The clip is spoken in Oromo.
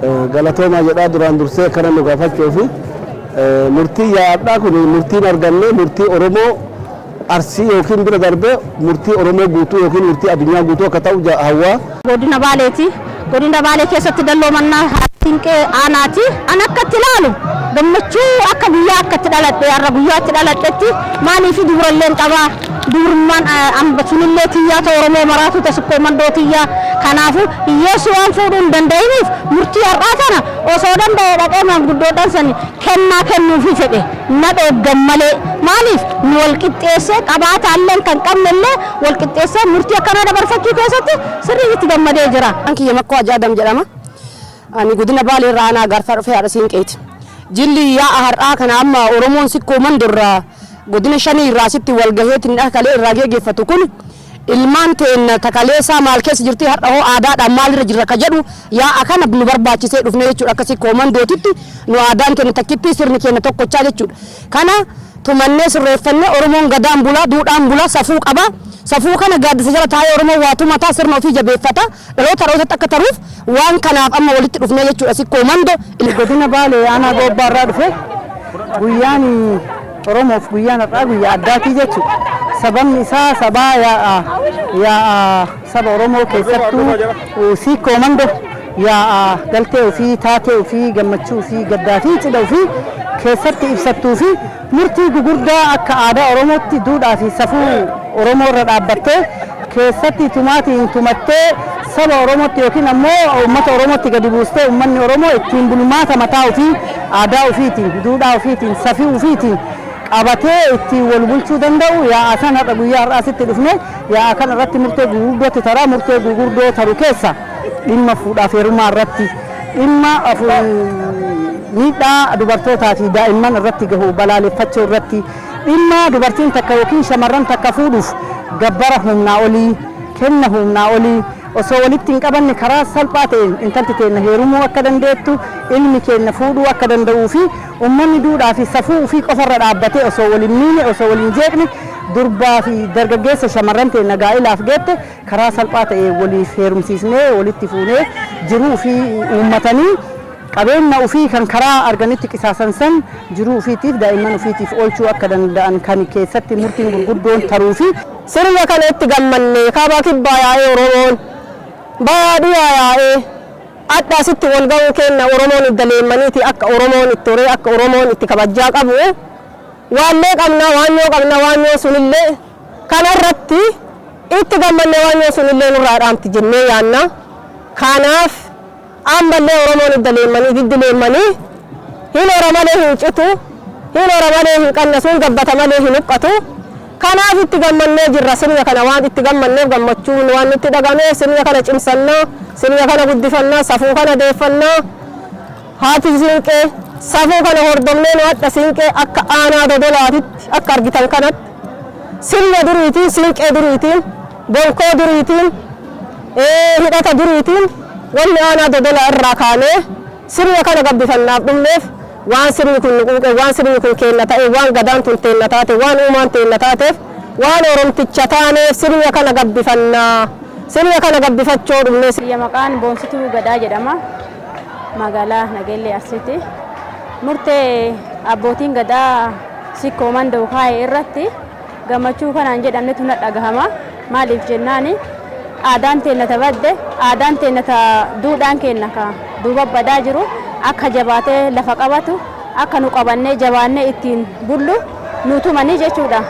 Galatoomaa jedhaa duraan dursee akkana nu gaafachuu fi murtii yaadhaa kun murtiin arganne murtii Oromoo Arsii yookiin bira darbee murtii Oromoo guutuu yookiin murtii addunyaa guutuu akka ta'u hawwaa. Godina Baaleeti. Godina Baalee keessatti Dalloo Mannaa Siinqee aanaati. An akkatti ilaalu gammachuu akka guyyaa akkatti dhaladhe har'a guyyaatti dhaladhetti. Maaliif? Dubralleen qabaa, dubrummaan sunillee tiyyaa ta'u, Oromoo maraatu tasikkoo mandoo tiyyaa. Kanaafu hiyyeessu waan fuudhuu hin danda'iniif murtii har'aa kana osoo danda'e dhaqee maanguddoodhaan sani kennaa kennuufi fedhe na dhooggan malee. Maaliif? Nu wal qixxeessee, qabaataallee kan qabnellee wal qixxeessee murtii akkanaa dabarfachuu keessatti sirrii itti gammadee jira. Kiyya Makkoo Ajaadam jedhama. Ani godina Baalee irraa aanaa Gaarfaa dhufee haadha siinqeeti. Jilli yaa'a har'aa kana amma Oromoon Sikkoo Mandorraa godina shanii irraa asitti wal gaheetiin kalee irraa geggeeffatu kun, ilmaan teenna takaleessaa maal keessa jirti, har'a hoo aadaadhaan maalirra jirra ka jedhu yaa'a kana nu barbaachisee dhufne jechuudha. Akka Sikkoo Mandootitti nu aadaan keenya takkitti, sirni keenya tokkochaa jechuudha. Kana tumannee sirreeffannee, Oromoon gadaan bulaa, duudhaan bulaa, safuu qaba. Safuu kana gaaddisa jala taa'ee Oromoon waa tumataa, sirna ofii jabeeffata, dhaloota dhalootatti akka taruuf waan kanaaf amma walitti dhufnee jechuudha Sikkoo Mando. Godina Baalee aanaa Goobbaa irraa dhufe. Guyyaan Oromoof guyyaan har'aa guyyaa addaatii jechuudha. Sababni isaa sabaa yaa'a yaa'a saba Oromoo, keessattuu Sikkoo Mando, yaa'a galtee ofii, taatee ofii, gammachuu ofii, gaddaa fi cidha ofii keessatti ibsattuu fi murtii gugurdaa akka aadaa Oromootti duudhaa fi safuu Oromoo irra dhaabbattee keessatti tumaatiin tumattee saba Oromootti yookiin ammoo uummata Oromootti gadi buustee, uummanni Oromoo ittiin bulmaata mataa ofii aadaa ofiitiin, duudhaa ofiitiin, safii ofiitiin qabatee ittiin wal bulchuu danda'u yaa'a san har'a guyyaa har'aa asitti dhufne. Yaa'a kana irratti murtee gugurdootti taraa. Murtee gugurdoo taru keessa dhimma fuudhaaf heerumaa irratti, dhimma miidhaa dubartootaa fi daa'imman irratti gahu balaaleffachuu irratti, dhimma dubartiin takka yookiin shamarran takka fuudhuuf gabbara humnaa olii, kenna humnaa olii osoo walitti hin qabanne karaa salphaa ta'een intalti teenna heerumuu akka dandeettu, ilmi keenya fuudhuu akka danda'uu fi uummanni duudhaa fi safuu ofii qofarra dhaabbatee osoo waliin miine, osoo waliin jeeqne, durbaa fi dargaggeessa shamarran teenna gaa'ilaaf geette karaa salphaa ta'e waliif heerumsiisnee, walitti fuunee, jiruu fi uummatanii qabeenya ofii kan karaa arganitti qisaasan san jiruu ofiitiif, daa'imman ofiitiif oolchuu akka danda'an kan keessatti murtiin gurguddoon taruu fi Sirna kana itti gammanne. Kaabaa kibbaa yaa'ee, Oromoon baadiyyaa yaa'ee adda asitti wal ga'uu kenna. Oromoon idda leemmaniiti, akka Oromoon itti horee, akka Oromoon itti kabajjaa qabu. Waallee qabna, waanyoo qabna. Waanyoo sunillee kanarratti itti gammanne. Waanyoo sunillee nurraa dhaamti jennee yaanna. Kanaaf ammallee Oromoon idda leemmanii diddi leemmanii hin hora malee hin citu, hin hora malee hin qannasu, hin gabbata malee hin huqqatu. Kanaaf itti gammannee jirra. Sirna kana waan itti gammanneef, gammachuun waan nutti dhagameef, sirna kana cimsannaa, sirna kana guddifannaa, safuu kana deeffannaa. Haati siinqee safuu kana hordofnee nu hadha siinqee akka aanaa Dodolaatitti akka argitan kanatti sirna duriitiin, siinqee duriitiin, bonkoo duriitiin, hidhata duriitiin wanni aanaa Dodolaa irraa kaanee sirna kana gabbifannaaf dhumneef, waan sirni kun nu quuqe, waan sirni kun keenna ta'e, waan gadaan tun teenna taate, waan uumaan teenna taateef, waan Oromticha taaneef sirna kana gabbifannaa, sirna kana gabbifachoo dhumne. Biyya maqaan Boonsituu Gadaa jedhama. Magaalaa Nageellee Arsiiti. Murtee abbootiin gadaa Sikkoo Mandoo kaa'e irratti gammachuu kanaan jedhamnetu na dhagahama. Maaliif jennaani, aadaan teenna ta badde, aadaan teenna ta duudhaan keenna ka duuba badaa jiru akka jabaatee lafa qabatu, akka nu qabannee jabaannee ittiin bullu nu tumanii jechuudha.